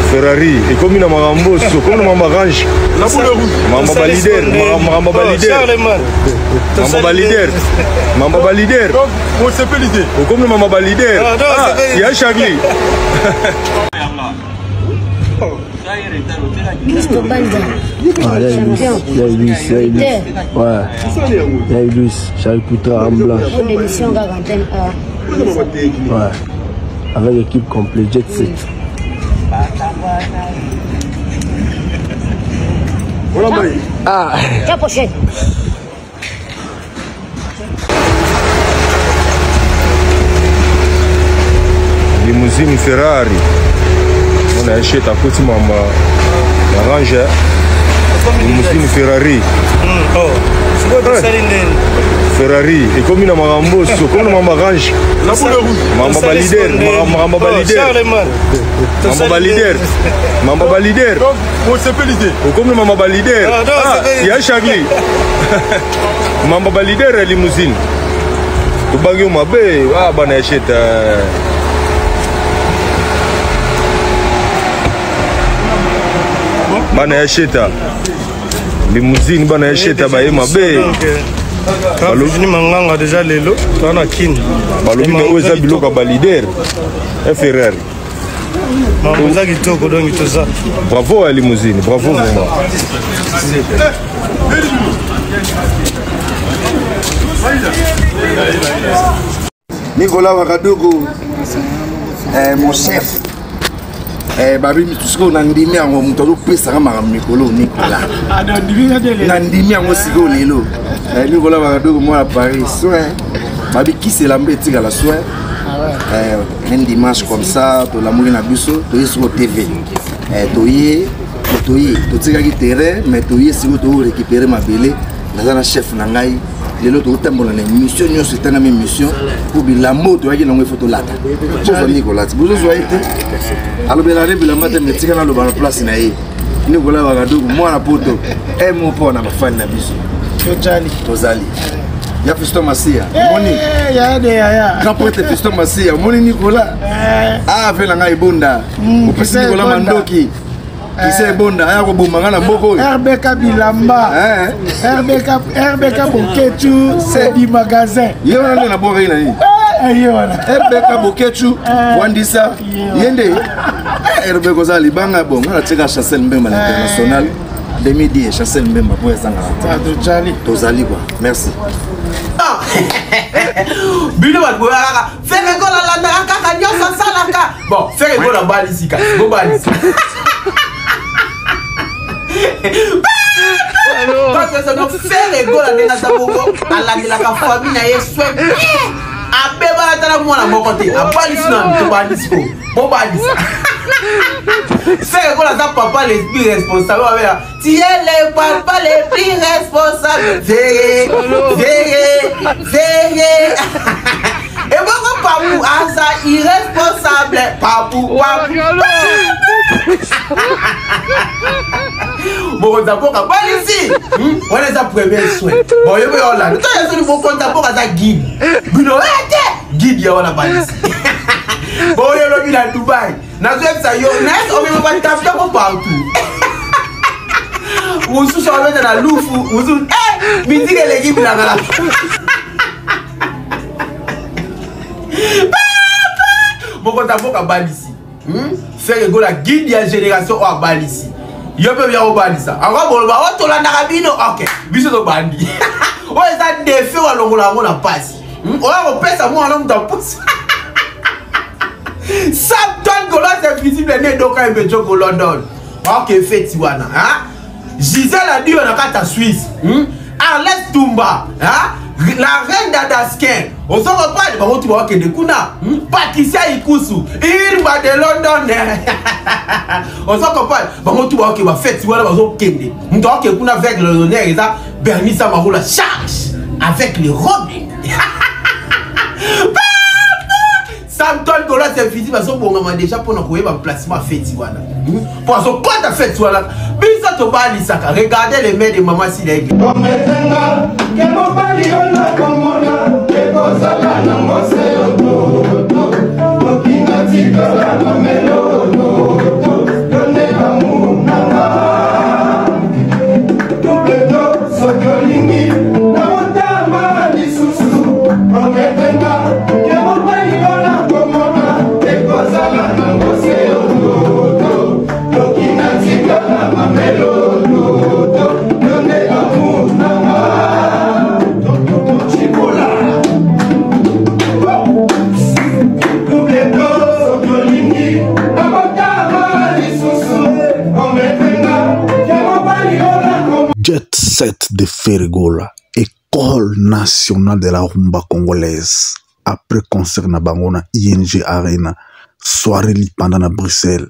Ferrari ekomi na makambo oso ekomi na makambo range makambo ba leader makambo ba leader makambo ba leader makambo ba leader osepeli te okomi na makambo ba leader ah, ya Charlie. Ah, y'a Elus, y'a Elus, y'a Elus. Ouais. Y'a Elus, Charlie Poutra en blanc. Ouais. Avec équipe complète, Jet Set. Ah. La prochaine. Limousine Ferrari. On a acheté à côté mama. La range. Limousine Ferrari. Oh. Ferrari ekomi na makambo oso ekomi na makambo range makambo ba leader makambo ba leader makambo ba leader makambo ba leader osepeli te okomi na makambo ba leader ah, ya Charlie mamba ba leader ya limousine tobangi yo mabe ah, bana ya sheta bana ya sheta limousine bana ya sheta baye mabe. Balobi manganga deja lelo toza na Kin. Balobi me oyo eza biloko ya ba leader Ferrari. Mambo eza kitoko donc toza. Bravo ya limousine, bravo vraiment. Nicolas Wakadugu, eh, mon chef. Eh, babi sikoyo nandimi yango moto azopesaka makambo mikolo Nicolas. Nandimi yango sikoyo lelo. Eh, Nicolas Wakadugu mwana Paris soin. Babi kisi elamba etikala soin. Eh, un dimanche comme ça tolamuki na biso toye sikoyo TV. Eh, toye toye totikaki terrain mais toye sikoyo to récupérer mabele. Naza na chef na ngai lelo tokotambola na émission nyonso etangami émission mpo bilamba oyo toyaki nango ifo tolata bozwa Nicolas bozozwa ye te alobela ne bilamba te mais tika naloba na place na ye Nicolas Wakaduku mwana poto emo mpo na bafani na biso tozali ya Fiston Masia omoni grand prêtre Fiston Masia omoni Nicolas ah ve na ngai ebonda opesi Nicolas mandoki Kisa ebonda aya koboma nga na mboka oyo. RBK bilamba. RBK RBK Boketshu c'est du magasin. Ye wana nde nabwakaki na nini? Ye wana. RBK Boketshu Wandisa ye nde RBK oza libanga bon nga natika Chancel Mbemba na international 2010 Chancel Mbemba po ezangaka te. Tozali quoi. Merci. Bino bato boya kaka Ferre Gola alandaka kaka nyonso asalaka. Bon, Ferre Gola abalisi kasi, bobalisi. Ferre Gola ndenge aza bongo alandelaka famille na ye soin bien. Abebana tala mwana moko te, abalisi nanu tobalisi ko, bobalisa. Ferre Gola aza papa l'esprit responsable babela Tu es le papa le plus responsable. Veillez, veillez, veillez. Et bongo Papou aza irresponsable. Papou, Papou. Mokonzi ya mboka balisi. Wana eza premier soin. Bon, yo mpe olanda to yazoli mokonzi ya mboka aza guide bino eh, te guide ya wana balisi. Bon, yo olobi na Dubai, nazoyebisa yo nayesi omema batafta ko partout. Mosusu abeta na lufu, mosusu eh, miziki eleki bilanga na mokonzi ya mboka abalisi. Ferre Gola guide ya génération oyo abalisi yo mpe oya obalisa yango boloba oyo tolandaka bino. Ok, biso tobandi oyo eza defi oyo alongola yango na mpasi, Oyo akopesa mwana moto apusa Samton Golas invisible ne edoka embe joko London. Ok, feti wana Gisèle Adio na kati ya Suisse, Arlette Tumba, la reine d'Adaskin, ozo comprendre, bango tu bakende kuna, Patricia Ikusu, Irma de London, ozo comprendre, bango tu bakende bafeti wana, bazokende. Moto akende kuna avec l'honneur eza Bernice Amarula, charge avec le Robin Samton Golas invisible azobongama déjà mpona koyeba placement ya feti wana, mpo azokɔta feti wana. Biso tobalisaka. Regardez les mains de mama Sila Ege. Ometenga ke mobali yo nakomona ekozala nango se yototo okina tikala na meloto yo nde amour nanga tupleto soki olingi na motama lisusu ometenga ke mobali yo nakomona ekozala nango se yototo okina tikala na meloto yo nde amour nanga Chibola double soki olingi na motama lisusu ometenga ke mobali yo nakomona. Jet Set de Ferre Gola, École nationale de la rumba congolaise. Après concert na bango na ING Arena, soirée lipanda na Bruxelles,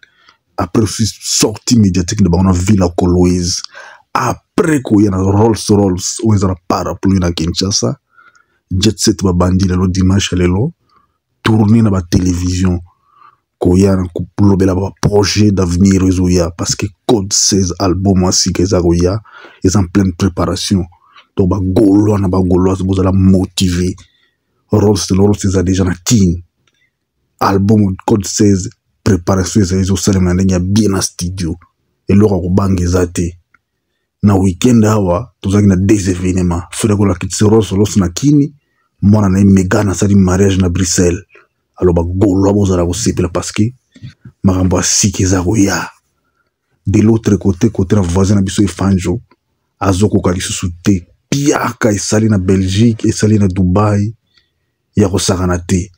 après aussi sortie médiatique na bango na Villa Coloise, après koya na Rolls Rolls oyo eza na parapluie na Kinshasa, Jet Set babandi lelo dimanche ya lelo tournée na batélévision koya na kolobela baprojet d'avenir ezoya, parce que Code 16 album ya sika eza koya, eza en pleine préparation. Donc bagaulois na bagauloise, bozala motivé. Rolls Rolls eza déjà na tine album Code 16, préparation ezali ezosalema na ndenge ya bien na studio. Eloko ya kobanga eza te. Na weekend awa tozalaki na deux événements: Ferre Gola akitisi Rolls Rolls na Kini, mwana na ye Megan asali mariage na Bruxelles. Alors bagaulois, bozala kosepela parce que makambo ya sika eza koya. De l'autre côté, côté na voisin na biso Efanjo azokoka lisusu te. Piaka esali na Belgique, esali na Dubai ya kosakana te.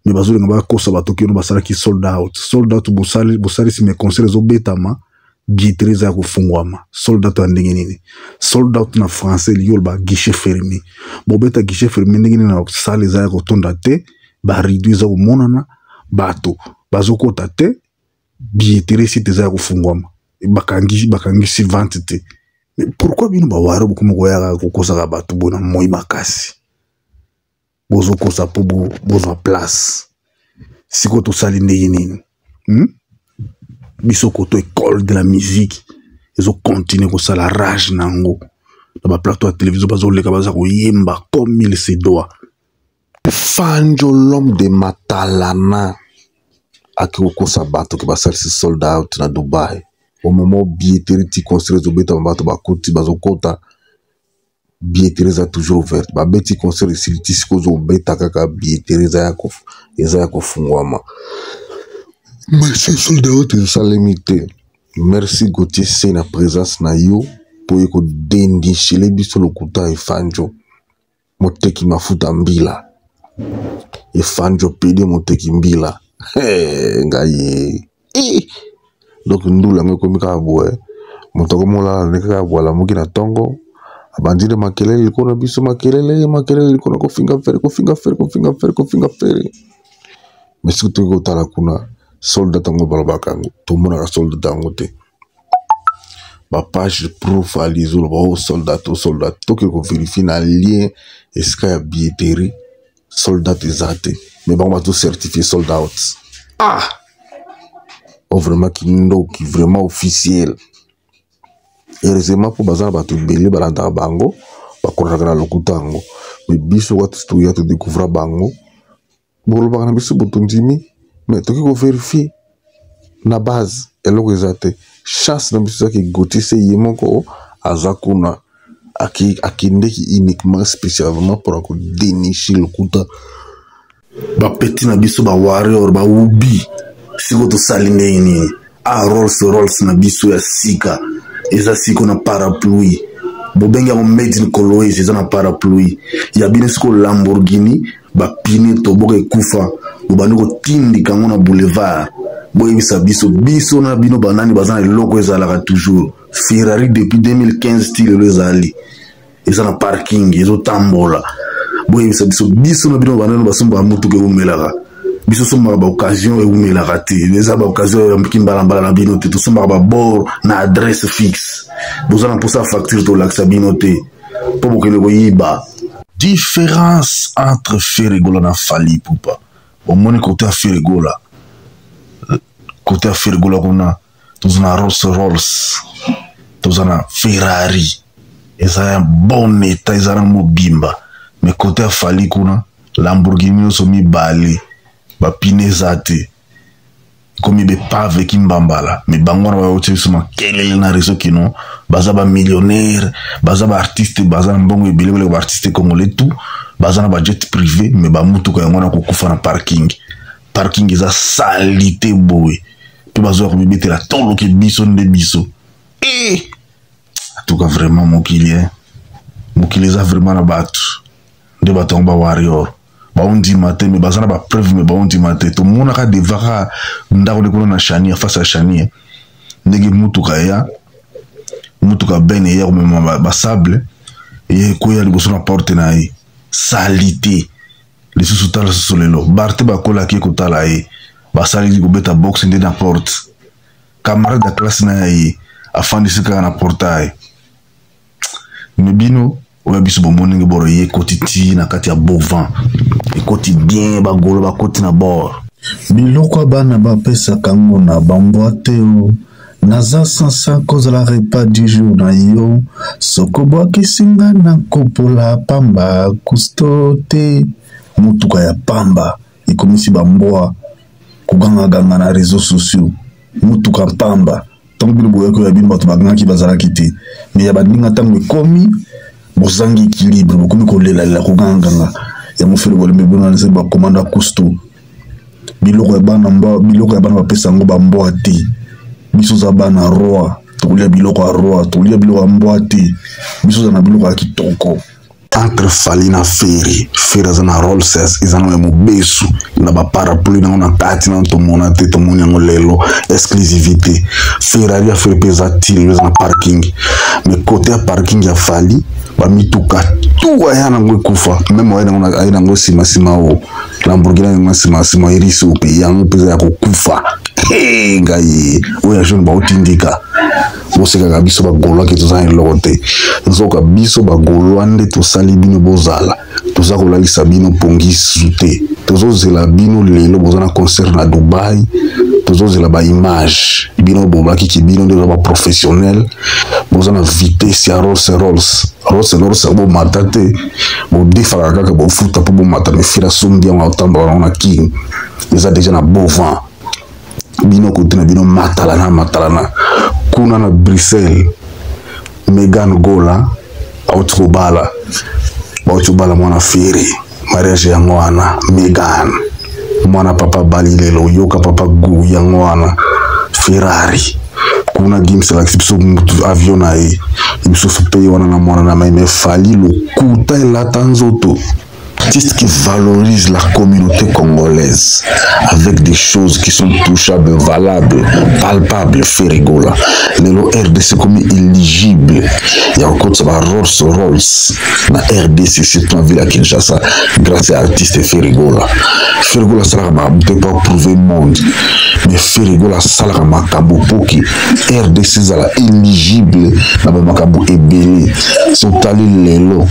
Me bazolinga bakosa bato kino basalaki sold out. Sold out bosali, bosalisi, me concert ezobetama, billetterie eza ya kofungwama. Sold out ya ndenge nini? Sold out na français elingi oloba guichet fermé. Bobeta guichet fermé ndenge nini na salle eza ya kotonda te, barideau eza komonana, bato bazokota te, billetterie site eza ya kofungwama, bakangi bakangisi vente te? Mais pourquoi bino bawaro bokoma koyaka kokosaka bato boye na moi makasi? Bozokosa mpo bozwa place. Sikoyo tosali ndenge nini, Biso koto école de la musique ezocontinue kosala rage na yango na baplateau ya télévision, bazoleka, baza koyemba comme il se doit. Fanjo, l'homme de Matalana, ake kokosa bato ke basalisi sold out na Dubai au moment billetterie ti concert ezobetama, bato bakoti, bazokota, billetterie eza toujours ouverte. Babeti concert esili, ti sikoyo ozobeta kaka billetterie eza ya kofungwama. Merci, sold out ezosalemi te. Merci Gautier C na présence na yo mpo ye kodendishele biso lokuta. Efanjo moteki mafuta mbila, Efanjo pede moteki mbila. Hey, ngai eh. Donc ndula yango ekomi kaka boye, moto akomolala nde kaka boye, alamuki na ntongo, abandi nde makelele likolo na biso, makelele, makelele likolo na kofinga Ferre, kofinga Ferre, kofinga Ferre, kofinga Ferre. Mais soki toki kotala kuna, sold out yango balobaka yango, tomonaka sold out yango te. Bapage proof ali ezoloba o sold out, o sold out. Toke kovérifier na lien esika ya billetterie, sold out eza te, mais bango bazo certifier sold out. Ah, oh, vraiment kindoki, vraiment officiel. Heureusement mpo baza na bato ebele balandaka bango, bakolaka na lokuta yango. Mais biso watu toya todécouvra bango, bolobaka na biso botondimi, mais toki kovérifier na base, eloko eza te. Chance na biso ezaki Gautier se ye moko aza kuna, akendeki uniquement spécialement mpona kodénicher lokuta. Bapeti na biso bawarrior bawubi, sikoyo tosali ndenge nini? A Rolls Rolls na biso ya sika eza sikoyo na parapluie, bobengi yango made in Coloise, eza na parapluie ya bino. Sikoyo Lamborghini bapine toboka ekufa, bobandi kotindika yango na boulevard. Boyebisa biso, biso na bino banani baza na eloko ezalaka toujours? Ferrari depuis 2015 ti lelo ezali, eza na parking, ezotambola. Boyebisa biso, biso na bino banani basombaka motuka ewumelaka? Biso sombaka baoccasion, ewumelaka te, eza baoccasion ya kimbalambala na bino te. Tosombaka babord na adresse fixe. Boza na mposa ya facture, tolakisa bino te mpo bokende koyiba. Différence entre Ferre Gola na Fally Ipupa, omoni côté ya Ferre Gola, côté ya Ferre Gola kuna toza na Rolls Rolls, toza na Ferrari, eza ya bon état, eza na mobimba. Mais côté ya Fally kuna, Lamborghini nyonso mibale bapine eza te, ekomi baépave kimbambala. Mais bango wana bayotia biso makelele na réseau kino baza bamillionnaire, baza baartiste, baza na mbongo ebele koleka baartiste congolais tout, baza na bajet privé. Mais bamutuka yango wana kokufa na parking, parking eza saleté boye, mpe bazoya komibetela toloke biso nde biso. E en tout cas vraiment mokili, eh? Mokili eza vraiment na bato nde bato yango bawarrior baondima te, mais baza na bapreuve, mais baondima te. Tomonaka devaka ndako nde kuna na Chani, face ya Chani, ndenge mutuka eya, mutuka bene eya komema basable, eye ekoya liboso na porte na ye, saleté lisusu. Tala susu lelo barte bakolaki kotala ye, basaleli kobeta boxe nde na porte. Camarade ya classe na ye afandisi kaka na portail. Mais bino oyo biso bomoni ndenge boro ye ekoti ti na kati ya beau vent, ekoti bien, bagolo bakoti na bord. Biloko ya bana bapesaka yango na bambwa te. O naza sansa kozala repas du jour na yo, soko obwakisi nga na kopola pamba kusto te. Motuka ya pamba ekomisi bambwa kogangaganga na réseaux sociaux. Motuka pamba, ntango bino boyaki oyo ya bino, bato bagangaki bazalaki te. Mais ya baninga, ntango ekomi, bozangi équilibre, bokomi kolelalela, kogangaganga. Yango Ferre bolembe bino na bakomanda kusto. Biloko ya bana mbwa, biloko ya bana bapesa yango bambwa te. Biso oza bana roi, tokolia biloko ya roi, tokolia biloko ya mbwa te. Biso oza na biloko ya kitoko. Entre Fally na Ferre, Ferre aza na Rolls, eza na ya mobesu na baparapluie nango na kati. Nano tomona te, tomoni yango lelo, exclusivité. Ferrari ya Ferre mpe eza ti lelo eza na parking. Mais côté ya parking ya Fally, bamituka tu aya nango ekufa. Même aye nango nsima o Lamborghini yango nsima erisi mpe yango mpe eza ya kokufa. Ngai oyo ya jeune baotindika, bosekaka biso bagaulois ke toza na eloko te. Nzoka biso bagaulois nde tosali bino bozala, toza kolalisa bino pongi su te. Tozozela bino lelo, boza na concert na Dubai, tozozela baimage. Bino bobakiki, bino nde boza baprofessionnel, boza na vitesse ya Rolls Rolls Rolls Rolls, bomata te, bodefaka kaka, bofuta mpo bomata. Mais Ferre asombi yango, aotambola nango na king, eza déjà na beau vent. Bino kote na bino matalana matalana kuna na Bruxelles. Megan Gola auti kobala, bauti kobala mwana Ferre, mariage yango wana. Megan mwana papa bali lelo, yoka papa gu yango wana. Ferrari kuna, Gims alakisi biso mutu avion na ye, misusu mpe wana na mwana na mai. Mais Fally, lokuta elata nzoto. Artiste qui valorise la communauté congolaise avec des choses qui sont touchables, valables, palpables, Ferre Gola. Lelo RDC comme éligible. Il y a encore ça Rolls Rolls na RDC, surtout en ville à Kinshasa, grâce à artiste Ferre Gola. Ferre Gola asalaka makambo te pour prouver monde. Mais Ferre Gola asalaka makambo po que RDC ezala éligible na ba makambo ebele. Sotali lelo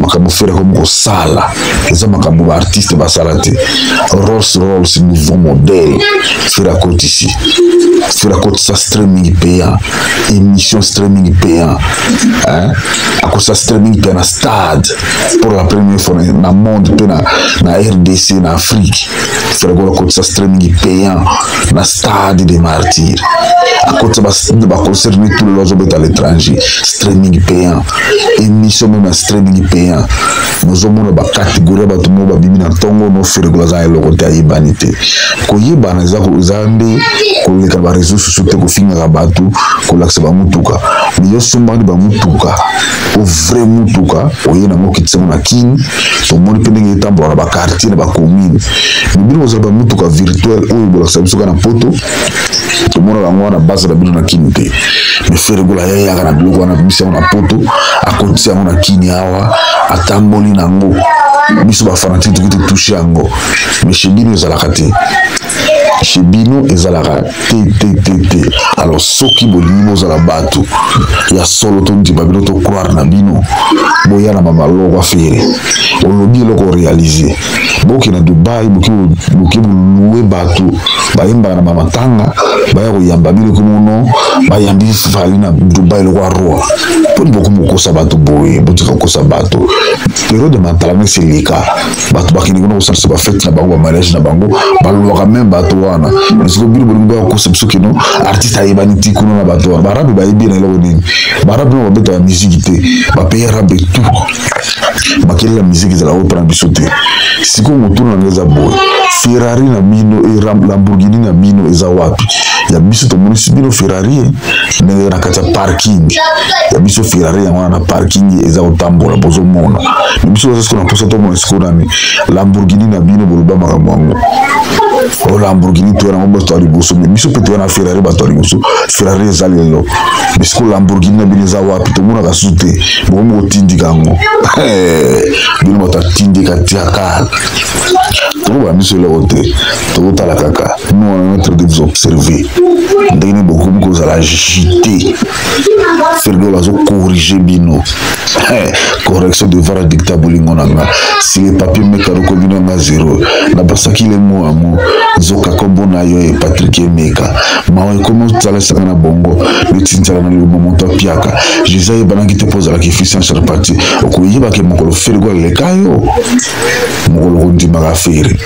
makambo Ferre comme kosala Eza makambo ba artiste basala te. Rolls Rolls nouveau modèle Ferre akotisi. Ferre akotisa streaming payant, émission streaming payant, hein? Akotisa streaming payant na stade pour la première fois na monde mpe na RDC, na Afrique. Ferre Gola akotisa streaming payant na stade des Martyrs, akotisa baconcert ni tout lelo azobeta à l'étranger, streaming payant, émission meme ya streaming payant. Nozomona bacatégorie ya bato moko babimi na ntongo no Ferre Gola aza eloko te, ayebani te. Koyebana eza nde koleka na baréseau sociaux te, kofingaka bato, kolakisa bamutuka. Mais yo sombani bamutuka o vrai mutuka, oye nango, okitisa ngo na Kini, tomoni mpe ndenge etambola na baquartier, na bacommune. Mais bino bozala bamutuka virtuel oyo bolakisa biso kaka na Poto, tomonaka yango wana base na bino na Kini te. Mais Ferre Gola ayayaka na biloko wana, abimisi yango na Poto, akotisi yango na Kini awa, atamboli nango, biso bafanatike toki totouche yango. Mais chez bino ezalaka te, chez bino ezalaka te te te te. Alors soki bolingi bozala bato ya solo, tondima bino, tocroire na bino, boya na bamaloko. Affaire olobi eloko réalise, boke na Dubai, boke boluwe bato bayembaka na bamatanga, baya koyamba bino komono bayambi Fally na Dubai lokwa roi. Mponi bokomi kokosa bato boye? Botika kokosa bato. Période ya matalama esi eleka. Bato bakende kuna kosalisa bafete na bango, bamariage na bango, balobaka même bato wana. Siko bino bolingi baya kokosa biso kino artiste ayebani ti kuna na bato wana. Barabe bayebi na eloko nini? Barabe no babetaka miziki te, bapays arabe tout makelele ya miziki ezalaka oyo mpona biso te. Sikoyo motuna nanga eza boye: Ferrari na bino e Lamborghini na bino eza wapi? Ya biso tomonisi bino Ferrari ndenge na kati ya parking ya biso. Ferrari yango wana na parking eza kotambola, bozomona. Mais biso toza sikoyo na mposa tomona sikoyo nani Lamborghini na bino. Boloba makambo yango o Lamborghini toya nango bato ya liboso, mais biso mpe toya na Ferrari bato ya liboso. Ferrari eza lelo, mais sikoyo Lamborghini na bino eza wapi? Tomonaka susu te. Bokomi kotindika yango, bino bato atindika tiakala. Tokoba biso eloko te, tokotala kaka. Nous, on est en train de vous observer ndenge nini bokomi kozala agité. Ferre Gola azocorrige bino, correction devoir adicta. Bolingo na nga si le papier meka lokomi na nga zero, nabasaki le mo yango nzoka kombo na yo e Patrik Emeka. Mawa ekomi osalesaka na bongo neti nzala na liloba moto apiaka. Jésus ayebanaki te mpo ozalaki fils ya charpentier. Okoyebaka mokolo Ferre Gola aleka yo, mokolo kondimaka Ferre.